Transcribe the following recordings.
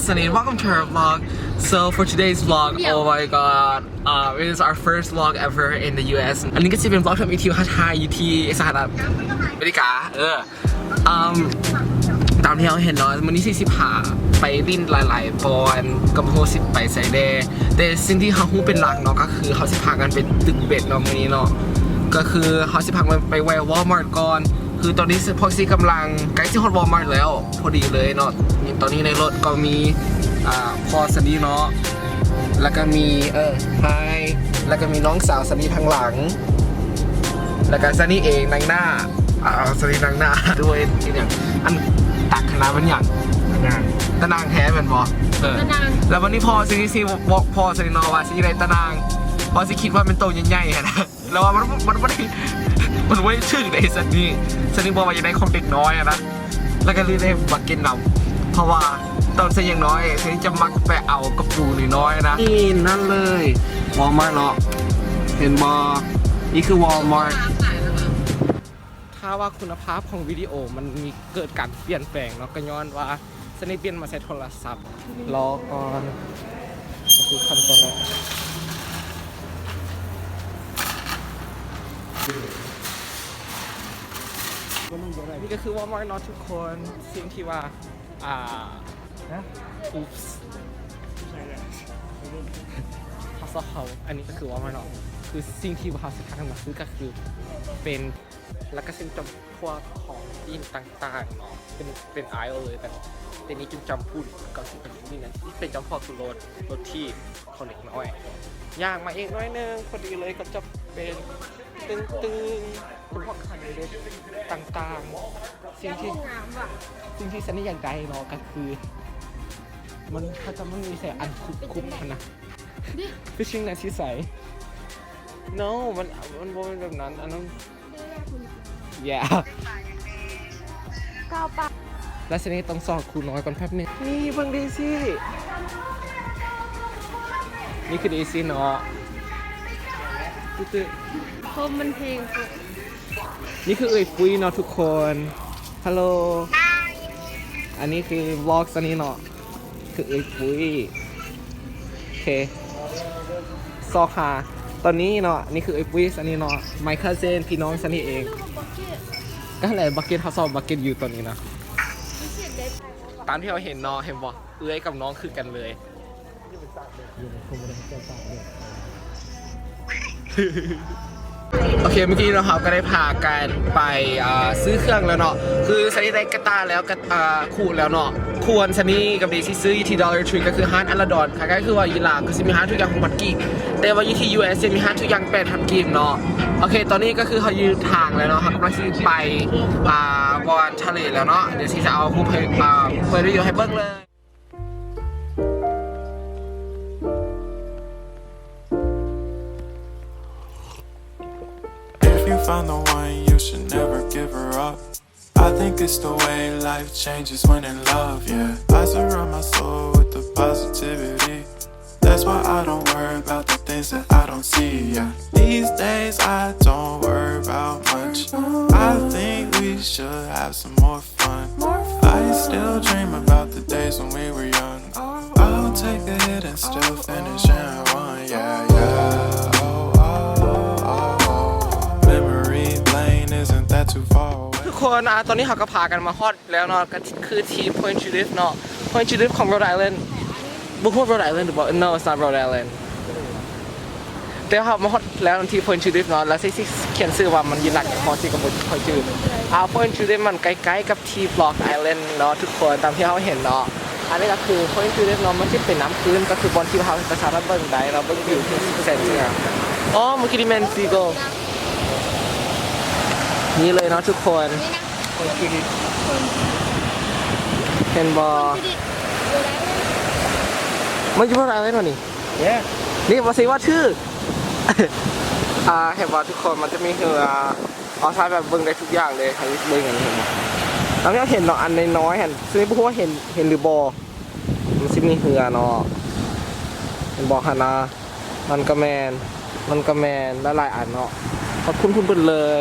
Sunny, welcome to our vlog. So for today's vlog, oh my god, uh, it is our first vlog ever in the U S. ອັນນີ້ກໍຊິເປັນ vlog ທຳອິດທີ່ເຮົາຖ່າຍຢູ່ທີ່ສະຫະລັດອາເມລິກາ ເອີ ອາ ຕາມທີ່ເຮົາເຫັນເນາະ ມື້ນີ້ຊິ ຊິພາໄປຫຼິ້ນຫຼາຍໆບ່ອນ ກໍບໍ່ຮູ້ຊິໄປໃສແດ່ ແຕ່ສິ່ງທີ່ເຮົາຮູ້ເປັນຫຼັກເນາະ ກໍຄືເຮົາຊິພາກັນໄປຕຶກເບັດເນາະ ມື້ນີ້ເນາະ ກໍຄືເຮົາຊິພາກັນໄປແວ່ວອລມາດກ່ອນ ຄືຕອນນີ້ພວກຊິກຳລັງໃກ້ຊິຮອດວອລມາດແລ້ວ ພໍດີເລີຍເນາະ ຕອນນີ້ໃນລົດກໍມີ ອ່າ ພໍ່ຊັນນີ້ເນາະ ແລ້ວກໍມີ ເອີ ຮາຍ ແລ້ວກໍມີນ້ອງສາວຊັນນີ້ທາງຫຼັງ ແລ້ວກໍຊັນນີ້ເອງນາງໜ້າ ອ່າ ຊັນນີ້ນາງໜ້າດ້ວຍ ອີຫຍັງ ອັນຕັກຫັ້ນນະ ມັນຫຍັງ ຕານາງ ຕານາງແທ້ແມ່ນບໍ່? ເອີ ຕານາງ ແລ້ວວັນນີ້ພໍ່ຊິ ຊິບອກພໍ່ຊິເນາະວ່າຊິໄດ້ຕານາງ ພໍ່ຊິຄິດວ່າແມ່ນໂຕໃຫຍ່ໆຫັ້ນນະ ແລ້ວວ່າມັນ ມັນ ມັນບໍ່ໄດ້ ມັນບໍ່ໄດ້ຖືກເດ້ ຊັນນີ້ ຊັນນີ້ບອກວ່າຢາກໄດ້ຂອງເດັກນ້ອຍຫັ້ນນະ ແລ້ວກໍເລີຍໄດ້ບັກເກັດນຳ ເພາະວ່າຕອນຊັ້ນຍັງນ້ອຍ ຊັ້ນຈະມັກໄປເອົາກະປູນ້ອຍໆນະ ນີ້ນັ້ນເລີຍ ວອລມາດເນາະ ເຫັນບໍ່? ນີ້ຄືວອລມາດ ຖ້າວ່າຄຸນນະພາບຂອງວິດີໂອມັນມີເກີດການປ່ຽນແປງເນາະ ກໍຍ້ອນວ່າ ຊັ້ນໄດ້ປ່ຽນມາໃຊ້ໂທລະສັບ ລໍກ່ອນ ກໍຄືຂັ້ນຕອນແລກ ນີ້ກໍຄືວອລມາດເນາະທຸກຄົນ ສິ່ງທີ່ວ່າ ອ່າ ອູບ ເຮົາຊອກເຮົາ ອັນນີ້ກໍຄືວອລມາດເນາະ ຄືສິ່ງທີ່ເຮົາຊິພາກັນມາຊື້ກໍຄືເປັນ ແລ້ວກໍເຊັ່ນຈຳພວກຂອງກິນຕ່າງໆເນາະ ເປັນ ເປັນອາຍເລີຍ ແບບເປັນນີ້ເປັນຈຳພວກ ກໍຄືເປັນນີ້ນະ ເປັນຈຳພວກລົດ ລົດຖີບຂອງເດັກນ້ອຍ ຍ່າງມາອີກໜ້ອຍໜຶ່ງ ພໍດີເລີຍ ກໍຈະເປັນຕຶ່ງໆ ເປັນພວກຂະໜົມເດັກຕ່າງໆ ສິ່ງທີ່ ສິ່ງທີ່ຊັນນີ້ຢາກໄດ້ເນາະ ກໍຄືມັນ ເຂົາຈະມັນມີໃສ່ອັນຄຸບໆຫັ້ນນະ fishing net ຊິໃສ່ no ມັນ ມັນບໍ່ແມ່ນແບບນັ້ນ ອັນນັ້ນ yeah ກ້າວປາກ ແລ້ວຊັ້ນນີ້ຕ້ອງຊອກຄູນ້ອຍກ່ອນແປັບໜຶ່ງ ນີ້ເບິ່ງເດຊີ ນີ້ຄືເດຊີເນາະ ຕຶ ໂຄມມັນເພງ ນີ້ຄືເອື້ອຍປຸ້ຍເນາະທຸກຄົນ ຮັລໂຫຼ ອັນນີ້ຄືວອລຊັນນີ້ເນາະ ຄືເອື້ອຍປຸ້ຍ ໂອເຄ ຊອກຫາ ຕອນນີ້ເນາະ ນີ້ຄືເອື້ອຍປຸ້ຍ ອັນນີ້ເນາະ my cousin ພີ່ນ້ອງຊັ້ນນີ້ເອງ ກໍຫັ້ນແຫຼະ ບັກເກັດ ເຮົາຊອກບັກເກັດຢູ່ຕອນນີ້ນະ ຕາມທີ່ເຮົາເຫັນເນາະ ເຫັນບໍ່ ເອື້ອຍກັບນ້ອງຄືກັນເລີຍ. ໂອເຄ ເມື່ອກີ້ເນາະ ເຮົາກໍໄດ້ພາກັນໄປ ອ່າ ຊື້ເຄື່ອງແລ້ວເນາະ ຄືຊັນນີ້ໄດ້ກະຕ່າແລ້ວ ກະ ອ່າ ຄູ່ແລ້ວເນາະ ຄູ່ອັນຊັນນີ້ກັບເດຊີຊື້ຢູ່ທີ່ Dollar Tree ກໍຄືຮ້ານອາລາດອນ ຄ້າຍໆຄືວ່າຢູ່ລາວກໍຊິມີຮ້ານທຸກຢ່າງຫົກພັນກີບ ແຕ່ວ່າຢູ່ທີ່ ຢູເອສ ຈະມີຮ້ານທຸກຢ່າງແປດພັນກີບເນາະ. ໂອເຄ ຕອນນີ້ກໍຄືເຮົາຢູ່ທາງແລ້ວເນາະ ເຮົາກຳລັງຊິໄປ ອ່າ ບ່ອນທະເລແລ້ວເນາະ ດຽວຊິຈະເອົາຮູບໃຫ້ ອ່າ ເປີດວິດີໂອໃຫ້ເບິ່ງເລີຍ. If you found the one, you should never give her up. I think it's the way life changes when in love, yeah. I surround my soul with the positivity. That's why I don't worry about the things that I don't see, yeah. These days I don't worry about much. I think we should have some more fun. I still dream about the days when we were young. I'll take a hit and still finish in one, yeah, yeah. Oh, oh, oh, oh. Memory lane, isn't that too far away? ທຸກຄົນ ອ່າ ຕອນນີ້ເຮົາກໍພາກັນມາຮອດແລ້ວເນາະ ກໍຄືທີ່ Point Judith ເນາະ Point Judith ຂອງ Rhode Island ບໍ່ຮູ້ວ່າ Rhode Island ຫຼືບໍ່? No, it's not Rhode Island. ແຕ່ເຮົາມາຮອດແລ້ວທີ່ Point Judith ເນາະ ແລ້ວຊິ ຊິຂຽນຊື່ວ່າມັນຢູ່ຫຼັກຂໍ້ຊິກໍບໍ່ຄ່ອຍຈື່. ອ່າ Point Judith ມັນໃກ້ໆກັບທີ່ Block Island ເນາະທຸກຄົນ ຕາມທີ່ເຮົາເຫັນເນາະ. ອັນນີ້ກໍຄື Point Judith ເນາະ ມັນຊິເປັນນ້ຳຂືນ ກໍຄືບ່ອນທີ່ເຮົາຈະສາມາດເບິ່ງໄດ້ເນາະ ເບິ່ງວິວທີ່ແສນສວຍ. ອໍ ເມື່ອກີ້ນີ້ແມ່ນ Seagull ນີ້ເລີຍເນາະທຸກຄົນ ເຫັນບໍ່? ມັນຢູ່ບ່ອນໃດວະນີ້? ນີ້ບໍ່ຊິວ່າຖືກ ອ່າ ເຫັນບໍ່ທຸກຄົນ ມັນຈະມີເຮືອ ອອກຊາຍແບບເບິ່ງໄດ້ທຸກຢ່າງເລີຍ ໃຫ້ເບິ່ງອັນນີ້ເຫັນບໍ່? ແລ້ວຍັງເຫັນເນາະ ອັນນ້ອຍໆຫັ້ນ ຊິບໍ່ຮູ້ວ່າເຫັນ ເຫັນຫຼືບໍ່? ມັນຊິມີເຮືອເນາະ ເຫັນບໍ່ຫັ້ນນະ? ມັນກໍແມ່ນ ມັນກໍແມ່ນຫຼາຍໆອັນເນາະ ຂອບຄຸນເພິ່ນເບິດເລີຍ.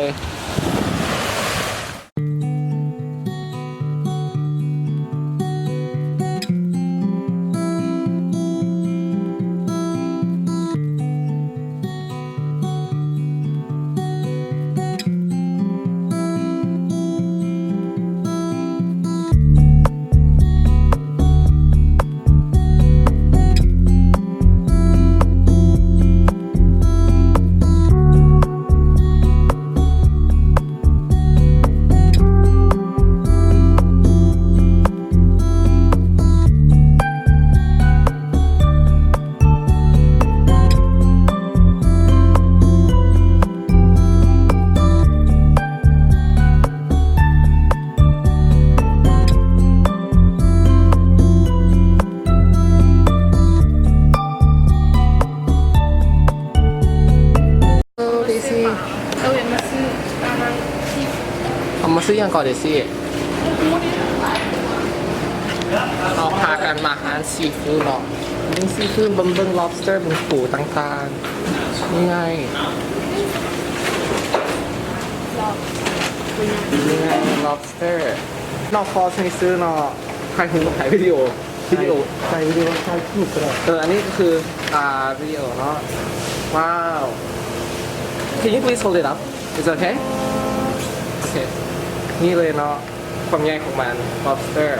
ອີ່ຫຍັງກໍໄດ້ຊິ ເຮົາພາກັນມາຮ້ານຊີຟູດເນາະ ເບິ່ງຊີຟູດ ເບິ່ງ ເບິ່ງ lobster ເບິ່ງປູຕ່າງໆ ນີ້ໄງ ນີ້ໄງ lobster ເນາະ ຂໍໃສ່ຊື່ເນາະ ຖ່າຍຮູບ ຖ່າຍວິດີໂອ ວິດີໂອ ຖ່າຍວິດີໂອ ຖ່າຍຮູບກໍໄດ້ ເອີ ອັນນີ້ກໍຄື ອ່າ ວິດີໂອເນາະ ວ້າວ Can you please hold it up? It's okay? ໂອເຄ ນີ້ເລີຍເນາະ ຄວາມໃຫຍ່ຂອງມັນ lobster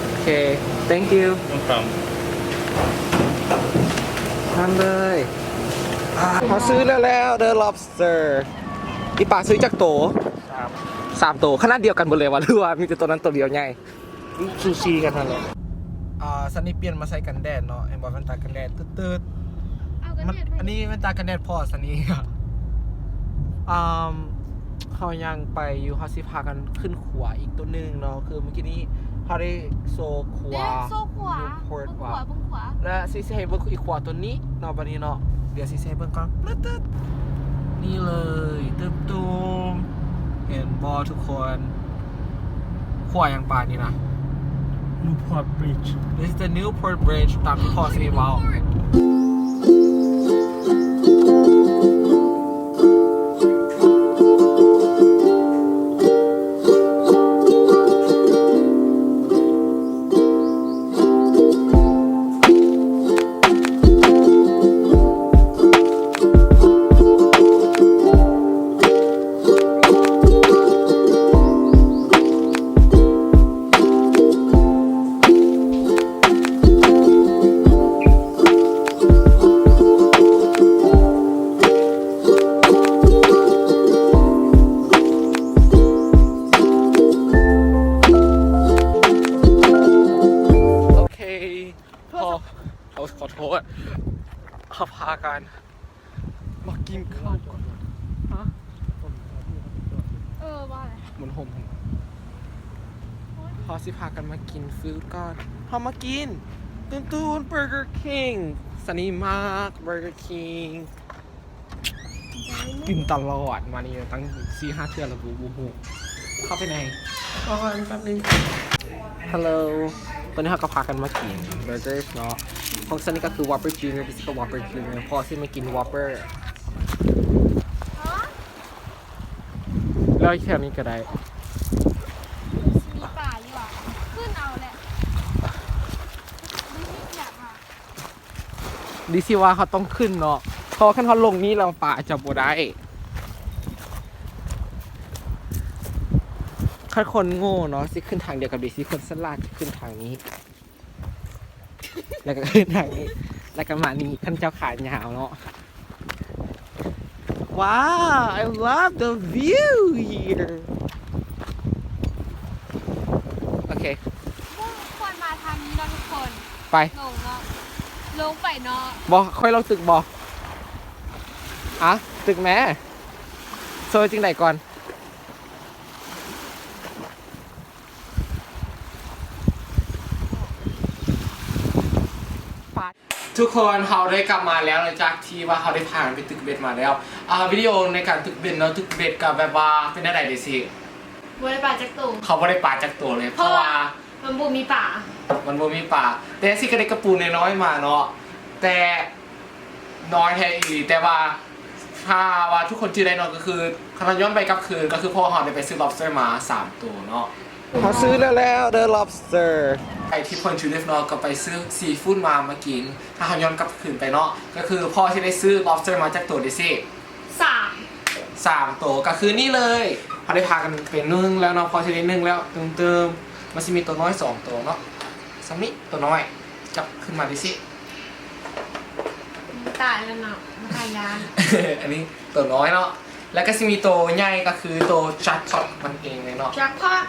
ໂອເຄ thank you No problem. ທານເລີຍ ອ່າ ເຮົາຊື້ແລ້ວໆເດີ lobster ອີ່ປາຊື້ຈັກໂຕ? ສາມ ສາມໂຕ ຂະໜາດດຽວກັນເບິດເລີຍຫວາ ຫຼືວ່າມີແຕ່ໂຕນັ້ນໂຕດຽວໃຫຍ່? ຊູຊີກັນຫັ້ນແຫຼະ ອ່າ ຊັນນີ້ປ່ຽນມາໃສ່ກັນແດດເນາະ ເຫັນບໍ່ ແວ່ນຕາກັນແດດ ຕຶດໆ ເອົາກັນແດດໃໝ່ ອັນນີ້ແວ່ນຕາກັນແດດພໍ່ຊັນນີ້ ອ່າ ເຮົາຍັງໄປຢູ່ ເຮົາຊິພາກັນຂຶ້ນຂົວອີກໂຕໜຶ່ງເນາະ ຄືມື້ກີ້ນີ້ເຮົາໄດ້ໂຊຂົວ ເດ້ ໂຊຂົວ Newport ເບິ່ງຂົວ ວ່າ ເບິ່ງຂົວ ແລະ ຊິ ຊິໃຫ້ເບິ່ງອີກຂົວໂຕນີ້ເນາະ ບັດນີ້ເນາະ ດຽວຊິ ຊິໃຫ້ເບິ່ງກ່ອນ ຕຶດໆ ນີ້ເລີຍ ຕຶດໆ ເຫັນບໍ່ທຸກຄົນ? ຂົວຫຍັງປານນີ້ນະ Newport Bridge. This is the Newport Bridge ຕາມທີ່ພໍ່ຊິເວົ້າ. ໂອເຄ ຂໍ ຂໍ ຂໍໂທດ ເຮົາພາກັນມາກິນເຂົ້າກ່ອນ ຮະ ເອີ ວ່າແຫຼະ ມັນຫົມ ເຮົາຊິພາກັນມາກິນຟູດກ່ອນ ເຮົາມາກິນ ຕູນໆ Burger King ຊັນນີ້ມັກ Burger King ກິນຕະຫຼອດ ມານີ້ຕັ້ງສີ່ຫ້າເທື່ອແລ້ວ ບໍ່ ບໍ່ຮູ້ ເຂົ້າໄປໃນກ່ອນແປັບໜຶ່ງ Hello ຕອນນີ້ເຮົາກໍພາກັນມາກິນ Burgers ເນາະ ຂອງຊັ້ນນີ້ກໍຄື Whopper Junior ເປັບຊີກັບ Whopper Junior ເພາະຊິມາກິນ Whopper ແລ້ວແຖວນີ້ກໍໄດ້ ມີປາຢູ່ຫວາ ຂຶ້ນເອົາແຫຼະ ບໍ່ມີປຽກຫວາ. ດີຊິວ່າເຮົາຕ້ອງຂຶ້ນເນາະ ເພາະວ່າຄັນເຮົາລົງນີ້ແລ້ວປາຈະບໍ່ໄດ້ ຄັນຄົນໂງ່ເນາະຊິຂຶ້ນທາງດຽວກັບດີຊິ ຄົນສະຫຼາດຈະຂຶ້ນທາງນີ້ ແລ້ວກໍຂຶ້ນທາງນີ້ ແລ້ວກໍມານີ້ ຄັນເຈົ້າຂາຍາວເນາະ. Wow, I love the view here. ໂອເຄ ບໍ່ຄວນມາທາງນີ້ເນາະທຸກຄົນ ໄປ ລົງເນາະ ລົງໄປເນາະ ບໍ່ ຂ້ອຍລອງຕຶກບໍ່ ອະ ຕຶກແມ້ ໂຊຈັ່ງໃດກ່ອນ? ທຸກຄົນ ເຮົາໄດ້ກັບມາແລ້ວ ຫຼັງຈາກທີ່ວ່າເຮົາໄດ້ພາກັນໄປຕຶກເບັດມາແລ້ວ ອ່າ ວິດີໂອໃນການຕຶກເບັດເນາະ ຕຶກເບັດກໍແບບວ່າເປັນແນວໃດເດຊິ? ບໍ່ໄດ້ປາຈັກໂຕ ເຂົາບໍ່ໄດ້ປາຈັກໂຕເລີຍ ເພາະວ່າ ເພາະວ່າມັນບໍ່ມີປາ ມັນບໍ່ມີປາ ແຕ່ຊິກໍໄດ້ກະປູນ້ອຍໆມາເນາະ ແຕ່ ນ້ອຍແທ້ອີ່ຫຼີ ແຕ່ວ່າຖ້າວ່າທຸກຄົນຈື່ໄດ້ເນາະ ກໍຄືຄັນເຮົາຍ້ອນໄປກັບຄືນ ກໍຄືເພາະວ່າເຮົາໄດ້ໄປຊື້ lobster ມາສາມໂຕເນາະ ເຮົາຊື້ແລ້ວໆເດີ lobster ໄປທີ່ Point Judith ເນາະ ກໍໄປຊື້ seafood ມາ ມາກິນ ຖ້າເຮົາຍ້ອນກັບຄືນໄປເນາະ ກໍຄືເພາະຊິໄດ້ຊື້ lobster ມາຈັກໂຕເດຊິ? ສາມ ສາມໂຕ ກໍຄືນີ້ເລີຍ ເຮົາໄດ້ພາກັນໄປໜຶ້ງແລ້ວເນາະ ເພາະຊິໄດ້ໜຶ້ງແລ້ວ ຕື່ມໆ ມັນຊິມີໂຕນ້ອຍສອງໂຕເນາະ ຊຳນີ້ໂຕນ້ອຍ ຈັບຂຶ້ນມາເດຊິ ຕາຍແລ້ວເນາະ ບໍ່ທາຍານ ອັນນີ້ໂຕນ້ອຍເນາະ ແລ້ວກໍຊິມີໂຕໃຫຍ່ ກໍຄືໂຕ jackpot ມັນເອງເລີຍເນາະ jackpot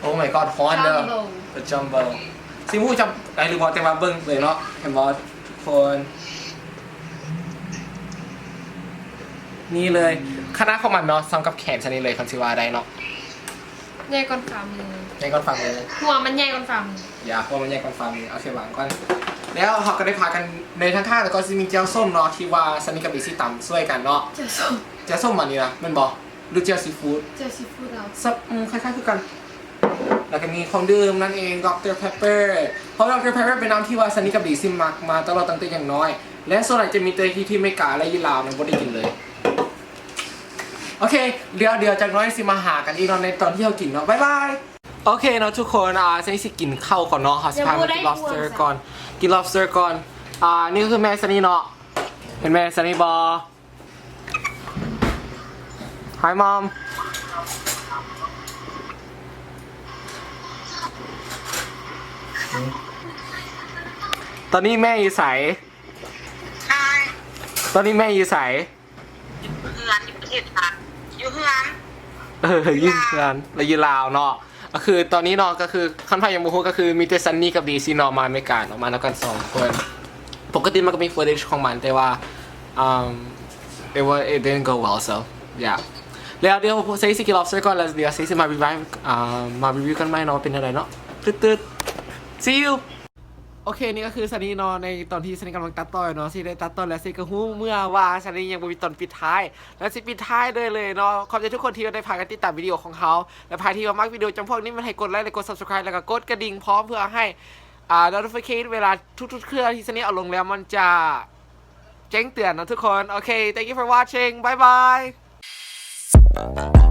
Oh my god ຮ້ອນເດີ jumbo ໂຕ jumbo ຊິຮູ້ຈຳໄດ້ຫຼືບໍ່ ແຕ່ວ່າເບິ່ງເລີຍເນາະ ເຫັນບໍ່ທຸກຄົນ ນີ້ເລີຍ ຂະໜາດຂອງມັນເນາະ ສ່ຳກັບແຂນຊັ້ນນີ້ເລີຍ ຄັນຊິວ່າໄດ້ເນາະ ໃຫຍ່ກ່ອນຝ່າມື ໃຫຍ່ກ່ອນຝ່າມື ຫົວມັນໃຫຍ່ກ່ອນຝ່າມື ຢ່າ ຫົວມັນໃຫຍ່ກ່ອນຝ່າມື ໂອເຄ ວາງກ່ອນ ແລ້ວເຮົາກໍໄດ້ພາກັນ ໃນທາງຂ້າງກໍຊິມີແຈ່ວສົ້ມເນາະ ທີ່ວ່າຊັນນີ້ກັບເດຊິຕຳຊ່ວຍກັນເນາະ ແຈ່ວສົ້ມ ແຈ່ວສົ້ມອັນນີ້ນະ ແມ່ນບໍ່? ຫຼື ແຈ່ວຊີຟູດ? ແຈ່ວຊີຟູດເນາະ. ຊະ ອືມ ຄ້າຍໆຄືກັນ. ແລ້ວກໍມີຂອງດື່ມນັ້ນເອງ ດັອກເຕີ ເປບເປີ ເພາະດັອກເຕີ ເປບເປີ ເປັນນ້ຳທີ່ວ່າຊັນນີ້ກັບດີຊີມັກມາຕະຫຼອດຕັ້ງແຕ່ຍັງນ້ອຍ ແລະ ສ່ວນຫຼາຍຈະມີແຕ່ທີ່ ທີ່ອາເມລິກາ ແລະ ຢູ່ລາວນະ ບໍ່ໄດ້ກິນເລີຍ. ໂອເຄ ດຽວ ດຽວຈັກໜ້ອຍຊິມາຫາກັນອີກເນາະ ໃນຕອນທີ່ເຮົາກິນເນາະ. ບາຍບາຍ. ໂອເຄເນາະທຸກຄົນ ອາ ຊັນນີ້ຊິກິນເຂົ້າກ່ອນເນາະ. ເຮົາຊິພາມາກິນ lobster ກ່ອນ ກິນ lobster ກ່ອນ. ອາ ນີ້ກໍຄືແມ່ຊັນນີ້ເນາະ. ເຫັນແມ່ຊັນນີ້ບໍ່? Hi mom. ຕອນນີ້ແມ່ຢູ່ໃສ? ຕອນນີ້ແມ່ຢູ່ໃສ? ຢູ່ເຮືອນ ຢູ່ປະເທດລາວ ຢູ່ເຮືອນ. ເອີ ຢູ່ເຮືອນ ແລ້ວຢູ່ລາວເນາະ. ກໍຄືຕອນນີ້ເນາະ ກໍຄືຄັນໃຜຍັງບໍ່ຮູ້ ກໍຄືມີແຕ່ຊັນນີ້ກັບດີຊີເນາະ ມາອາເມລິກາເນາະ ມານຳກັນສອງຄົນ. ປົກກະຕິມັນກໍມີ footage ຂອງມັນ ແຕ່ວ່າ ອາ it wa- it didn't go well, so yeah. ແລ້ວດຽວຊັນນີ້ຊິກິນ lobster ກ່ອນ ແລ້ວດຽວຊັນນີ້ຊິມາ review ອາ ມາ review ກັນໃໝ່ເນາະ ວ່າເປັນຈັ່ງໃດເນາະ. ຕຶດໆ see you. ໂອເຄ ນີ້ກໍຄືຊັນນີ້ເນາະ ໃນຕອນທີ່ຊັນນີ້ກຳລັງຕັດຕໍ່ເນາະ ຊິໄດ້ຕັດຕໍ່ແລ້ວ ຊິກໍຮູ້ເມື່ອວ່າຊັນນີ້ຍັງບໍ່ມີຕອນປິດທ້າຍ ແລ້ວຊິປິດທ້າຍເລີຍເນາະ. ຂອບໃຈທຸກຄົນທີ່ໄດ້ພາກັນຕິດຕາມວິດີໂອຂອງເຮົາ ແລະ ໃຜທີ່ວ່າມັກວິດີໂອຈຳພວກນີ້ ມັນໃຫ້ກົດໄລ ແລະ ກົດ subscribe ແລ້ວກໍກົດກະດິ່ງພ້ອມ ເພື່ອໃຫ້ ອ່າ notificate ເວລາທຸກໆເທື່ອທີ່ຊັນນີ້ເອົາລົງແລ້ວ ມັນຈະແຈ້ງເຕືອນເນາະທຸກຄົນ. ໂອເຄ thank you for watching. Bye bye.